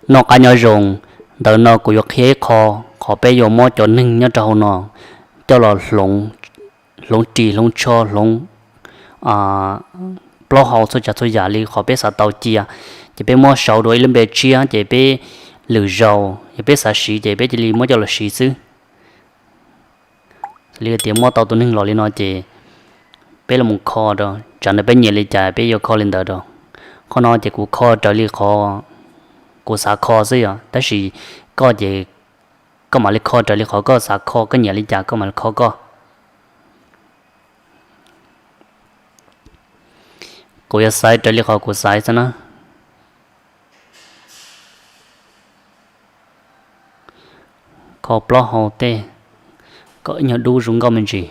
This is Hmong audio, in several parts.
Noj qab nyob zoo, ntawm no kuv yuav qhia ib qho, qhov peb yuav muab cov neeg nyob rau hauv no coj los hloov ris hloov tsho hloov plaub hau txhua tsav txhua yam li qhov peb xav tau cia. Ces peb muab sau dua ib lub npe tshiab ces peb lwm zaus yog peb xav siv ces peb cia li muab coj los siv xwb. Xws li tias muab tau tus neeg los li no ces peb los mus kho rau, tsam ntawd peb nyiam li cas peb yuav kho li ntawd rau. Qhov no ces kuv kho raws li qhov kuv xav kho xwb yom, tab sis koj ces koj mam li kho raws li qhov koj xav kho, koj nyiam li cas koj mam li kho koj. Kuv yuav xaiv raws li qhov kuv xaiv xwb na. Kho plaub hau tej, kom ib nyuag dub zoo nkauj me ntsis,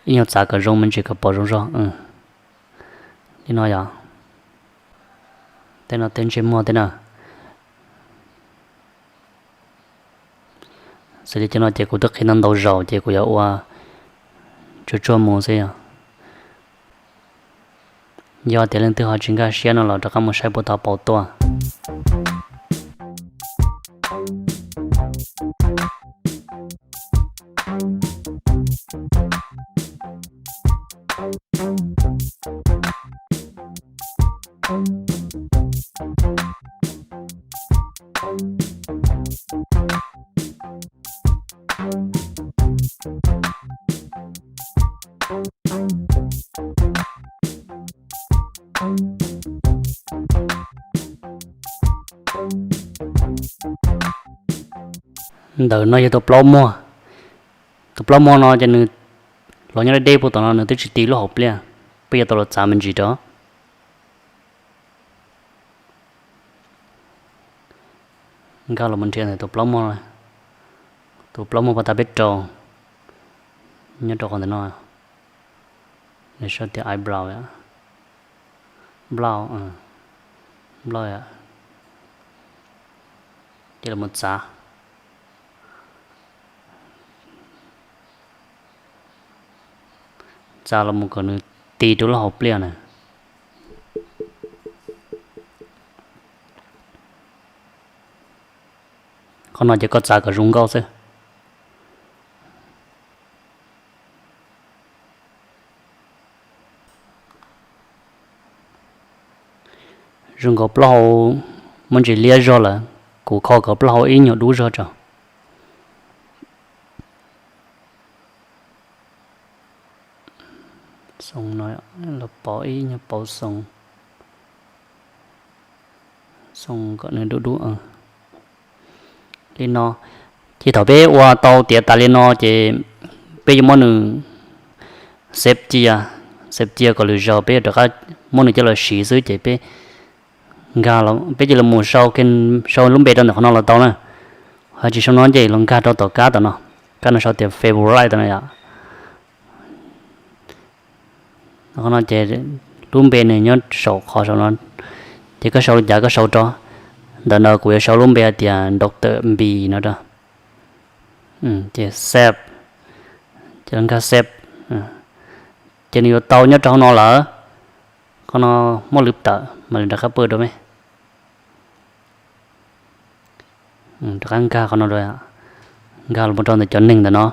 ib nyuag txav kom zoo me ntsis kom pom zoo zog. Li no yog, tej no tej ntsej muag tej na. Xws li cov no ces kuv twb qhia ntau ntau zaus ces kuv yuav ua tsuag tsuag mus xwb yog. Yog tias leej twg ho tsis nkag siab no los rov qab mus saib puag tod pauv tuaj. Ntawm no yog tus plaub muag. Tus plaub muag no ces nws los nyob deb deb puag tom no, nws twb tsis ti lub hauv pliaj, peb yuav tau los txav me ntsis rau. Nkag los mus nrhiav ntawm tus plaub muag, tus plaub muag pab tag peb rau, nyob rau qhov ntawm no, nws sau tias eyebrow, brow, brow, ces los mus txav. Txav los mus kom nws ti rau lub hauv pliaj na. Qhov no ces koj txav kom zoo nkauj xwb. Zoo nkaus plaub hau muaj ntsis liab zog lawm, kuv kho kom plaub hau ib nyuag dub zog tso. Xoo no los pauv ib nyuag pauv xoo, xoo kom nws dub dub li no. Ces thaum peb ua tau tiav tas li no ces peb yuav muab nws xev cia, xev cia kom lwm zaus peb yuav rov qab muab nws coj los siv xwb ces peb nkag, peb cia li mus sau, sau lub npe rau ntawm qhov no los tau na. Ho tsis sau no ces los nkag rau tom kab tom no, kab no sau tias favorite tom no yom. Qhov no ces lub npe nws nyob saum qhov saum no, ces koj sau li cas koj sau rau. Ntawm no kuv yuav sau lub npe hais tias Doctor Npis no rau. Ces save, ces nkag save. Ces nws yuav tau nyob rau hauv no lawm. Qhov no muaj lwm tawm mam li rov qab pw rau me. Rov qab nkag qhov no, nkag los rau ntawm cov neeg ntawm no.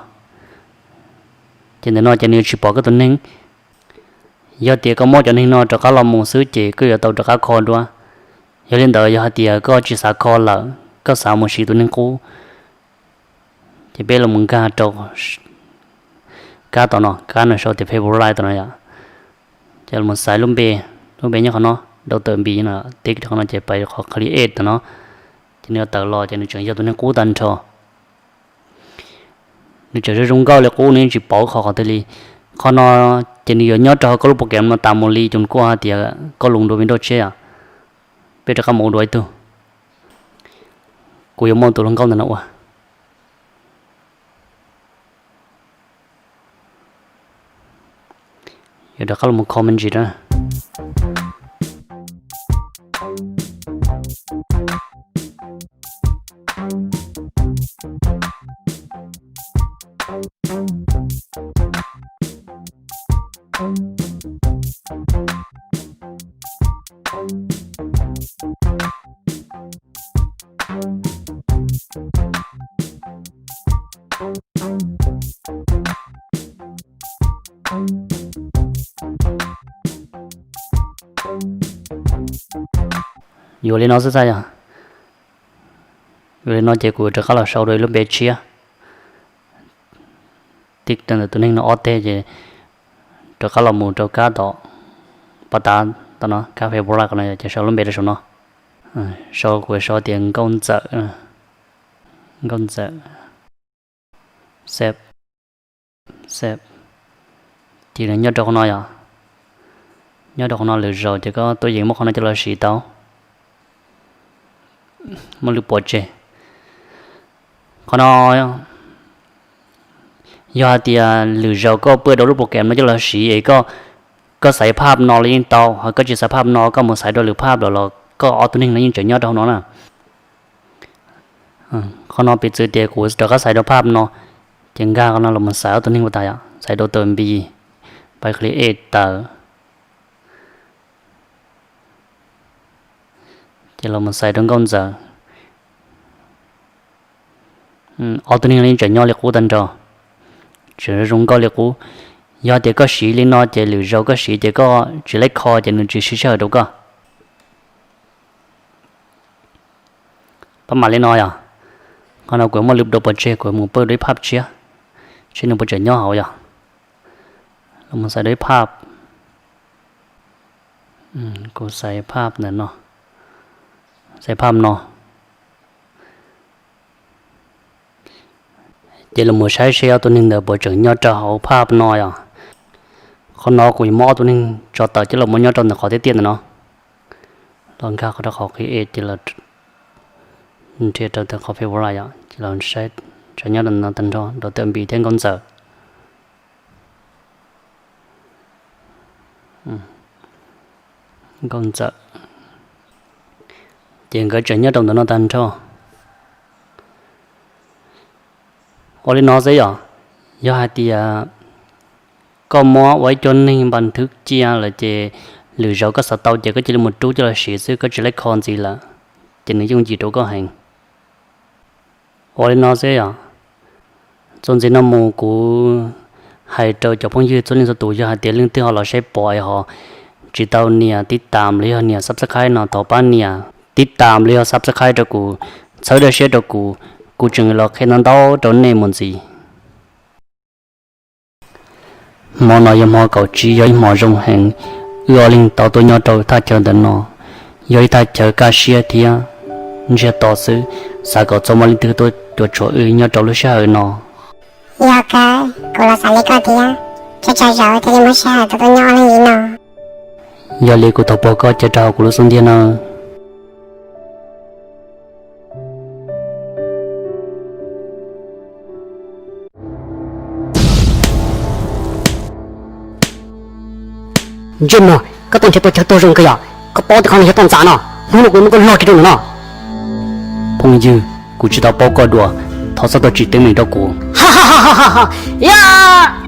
Ces ntawm no ces nws yuav tsis pom koj tus neeg. Yog tias koj muab cov neeg no rov qab los mus xwb ces koj yuav tau rov qab kho dua. Yog li ntawd yog hais tias koj tsis xav kho lawm, koj xav mus siv tus neeg qub, ces peb los mus nkag rau kab tom no, kab no sau tias favorite tom no yom. Ces los mus xaiv lub npe, lub npe nyob qhov no, Doctor Npis no, tib rau qhov no ces pais qhov create tom no. Ces nws yuav tawm los ces nws tseem yog tus neeg qub tag nrho. Nws tseem zoo zoo nkauj li qub, nws yeej tsis pauv qhov qhov twg li. Qhov no ces nws yuav nyob rau hauv koj lub program no tas mus li, cov kuj hais tias koj lus dua Windows tshiab yom. Peb rov qab mus ua dua ib tug. Kuv yuav muab tus hluas nkauj ntawm no ua. Yuav rov qab los mus kho me ntsis na. Yuav li no xwb xwb yog. Yuav li no ces kuv rov qab los sau dua ib lub npe tshiab. Tib ntawm tus neeg no ob teg ces rov qab los mus rau kab tom paj tav tom no, kab Facebook no ces sau lub npe rau saum no. Sau kuv sau tias Nkauj Ntxawm, Nkauj Ntxawm, save, save. Ces nws nyob rau qhov no yom. Nyob rau qhov no lwm zaus ces koj tuaj yeem muab qhov no coj los siv tau. Muab lwb pov tseg. Qhov no yog hais tias lwm zaus koj pw rau lub program no coj los siv es koj, koj xaiv phaj no los yeej tau, ho koj tsis xaiv phaj no koj mus xaiv rau lwm phaj lawm los koj ob tug neeg no yeej tseem nyob rau hauv no na. Qhov no piv txwv tias kuv rov qab xaiv rau phaj no, ces nkag qhov no los mus xaiv ob tug neeg ua tas yom, xaiv rau Tawm Npis, pais qhia ej tawm, ces los mus xaiv rau Nkauj Ntxawm. Ob tug neeg no yeej tseem nyob li qub tag nrho, tseem zoo nkauj li qub. Yog tias koj siv li no ces lwm zaus koj siv ces koj tsis laib kho ces nws tsis siv sij hawm rau koj. Pab mam li no yom. Qhov no kuv muab lwb dua pov tseg, kuv mus pw dua ib phaj tshiab, seb nws puas tseem nyob hauv yom. Los mus xaiv dua ib phaj. Kuv xaiv phaj ntawm no, xaiv phaj no. Ces los mus saib seb ob tug neeg ntawd puas tseem nyob rau hauv phaj no yom. Qhov no kuv yuav muab ob tug neeg tso tawm coj los mus nyob rau ntawm qhov tiaj tiaj ntawm no. Los nkag qhov rau qhov qhia ej ces los nrhiav rau ntawm qhov Facebook lawm yom, ces los saib tseem nyob rau no tag nrho, rau Tawm Npis thiab Nkauj Ntxawm. Nkauj Ntxawm, ces nkawd tseem nyob rau ntawm no tag nrho. Ua li no xwb yom, yog hais tias koj muab ua ib co neeg npas thwv cia lawm ces lwm zaus koj xav tau ces koj cia li mus rub coj los siv xwb, koj tsis laib kho ntxiv lawm, ces nws yooj yim rau koj heev. Ua li no xwb yom. Txuas ntxiv no mus kuv hais rau cov phooj ywg txhua leej txhua tus, yog hais tias leej twg ho los saib pom es ho tsis tau nias tib tam los yog nias subscribe no thov pab nias tib tam los yog subscribe rau kuv, txhawb dawb siab rau kuv, kuv tseem los qhia ntau ntau rau nej mus ntxiv. Hmo no yog hmo kaum tsib, yog ib hmo zoo heev, wb ob leeg tau tuaj nyob rau thaj chaw ntawm no, yog ib thaj chaw kaj siab thiab ntsiag to xwb, xav kom txhob muaj leej twg tuaj cuam tshuam wb nyob rau lub sij hawm no. Yog kawg, kuv los xav li koj thiab, tsaug tsaug zog thiaj li muaj sij hawm tau tuaj nyob ob leeg li no. Yog li kuv thov pab koj cia rau hauv kuv lub xub ntiag nawb. Ntsej muag, koj tuaj nrhiav tau chaw tuag zoo kawg yom? Koj paub tias qhov no yog toj ntxas no, hnub no kuv muab koj log kiag rau ntawm no. Phooj ywg, kuv tsis tau paub koj dua, thov txhob tau tsim teeb meem rau kuv. Ya!